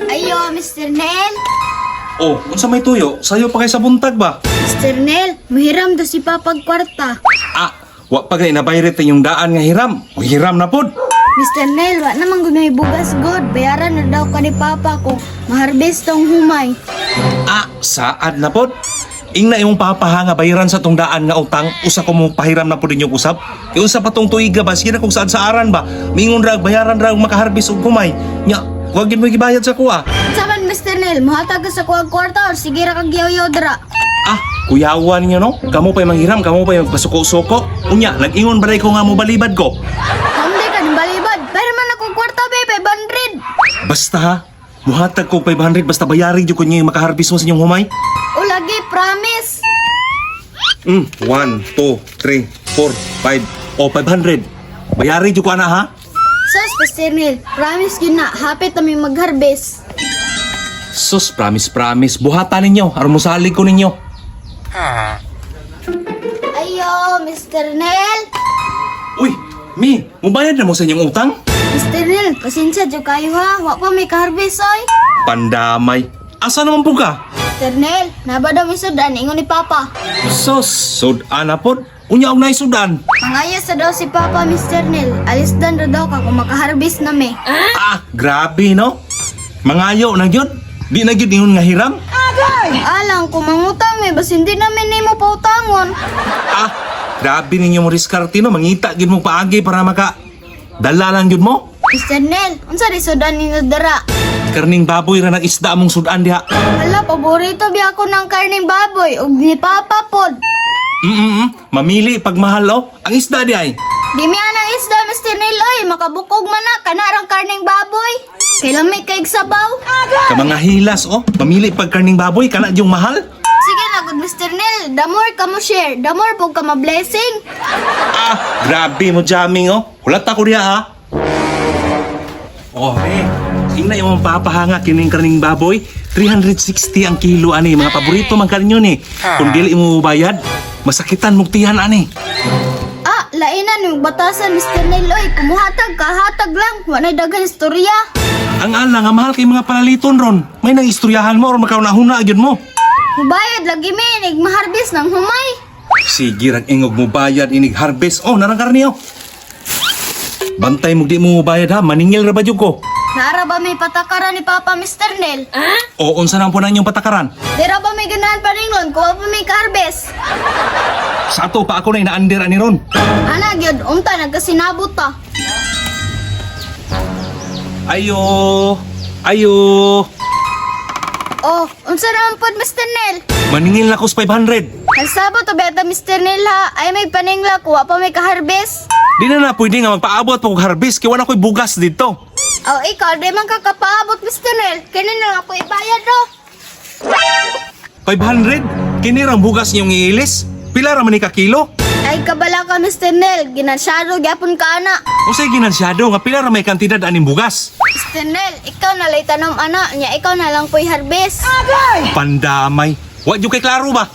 Ayo, Mr. Nel. Oh, unsa may tuyo? Sayo pa kay sa buntag ba? Mr. Nel, muhiram do si Papa og kwarta. Ah, wa pa gani nabayret yung daan nga hiram. Hiram na pod. Mr. Nel, wa naman gud may bugas god. Bayaran na daw ka ni Papa kung maharbest tong humay. Ah, saad na pod. Ingna imong papa ha nga bayaran sa tong daan nga utang, usa ko mo pahiram na pod inyong usab. Kay unsa pa tong tuiga ba? Sige na kung saan sa aran ba. Mingon ra bayaran ra og makaharbis og humay. Nya, wa gid mo gibayad sa kuha. Unsa man, Mr. Nel, muhatag ka sa kuwag kwarta or sige ra kag yaw-yaw dra. Ah, kuyawan niyo no? Kamo pa'y manghiram, kamo pa'y magpasuko-suko. Unya, nag-ingon ba ko nga mo balibad ko? Hindi ka ng balibad. Pero man akong kwarta, be, 500. Basta ha, muhatag ko 500 basta bayari jud ko niyo yung makaharbis mo sa inyong humay. O lagi, promise. 1, 2, 3, 4, 5. O, 500. Bayari jud ko ana ha. Sus, Mr. Nel, promise yun na, hapit kami mag-harvest. Sus, promise, promise. Buhatan ninyo. Aron mosalig ko ninyo. Ayo, Mr. Nel. Uy, Mi, mubayad na mo sa inyong utang? Mr. Nel, pasensya jud kayo ha. Wa pa may ka-harvest, oy. Pandamay. Asa naman po ka? Mr. Nel, naba daw may sudan, ingon ni Papa. Sus, sudan na pod. Unya og naay sudan. Mangayo sa daw si Papa, Mr. Nel. Alis dan ra daw ka kung makaharvest na me. Ah, grabe no. Mangayo na gyud. Di na gyud ingon nga hiram. Alang, kung mangutang me, bas hindi namin nimo pautangon. Ah, grabe ninyo mo diskarte no. Mangita gyud mo paagi para maka dala lang gyud mo. Mr. Nel, unsa di sudan ninyo dara? Karning baboy ra nang isda among sudan diha. Hala, paborito biya ako ng karning baboy ug ni Papa pod. Mamili pag mahal oh. Ang isda di ay. Di mi anang isda, Mr. Nel, oy. Makabukog man na, kanarang karning baboy. Kailan may kaig sabaw? Ka mga hilas oh. Mamili pag karning baboy kana yung mahal. Sige na, good Mr. Nel. The more ka mo share, the more po ka ma-blessing. Ah, grabe mo jamming oh. Hulat ako diha ha. Oh, eh. Ingna yung papahanga kining karning baboy. 360 ang kilo ani, mga paborito man kaninyo ni. Kung dili mo bayad, masakitan mugtihan ani. Ah, lainan yung batasan, Mr. Nel, oy. Kumuhatag ka, hatag lang. Wala daghan istorya. Ang ala nga mahal kay mga palaliton ron. May nang istoryahan mo or makaunahuna gyud mo. Mubayad lagi mi, nig maharbis ng humay. Sige rag ingog mo bayad inig harvest. Oh, narang karni oh. Bantay mo di mo bayad ha, maningil ra ba jud ko? Naara ba may patakaran ni Papa, Mr. Nel? O unsa nang po na inyong patakaran? Dira ba may ganahan paninglon, kuha pa may kaharbis? Sa ato pa ako na inaander ani ron. Ana, gyud, unta, nagkasinabot ta. Ayo. Ayo. Oh, unsa naman pod, Mr. Nel? Maningil na ko sa 500. Nagsabot o beta, Mr. Nel ha. Ay may paningla, kuha pa may kaharbis. Di na na pwede nga magpaabot pa kog harvest kay wala ko'y bugas dito. Oh, ikaw, di man ka kapaabot, Mr. Nel. Kini na lang ako ibayad, oh. 500? Kini ra ang bugas niyong iilis? Pila ra man ni ka kilo? Ay, kabala ka, Mr. Nel. Ginasyado, gyapon ka, ana. Unsay ginansyado nga pila ra may kantidad aning bugas? Mr. Nel, ikaw na lay tanom, ana. Nya, ikaw na lang ko'y harbis. Pandamay. Wa jud kay klaro ba?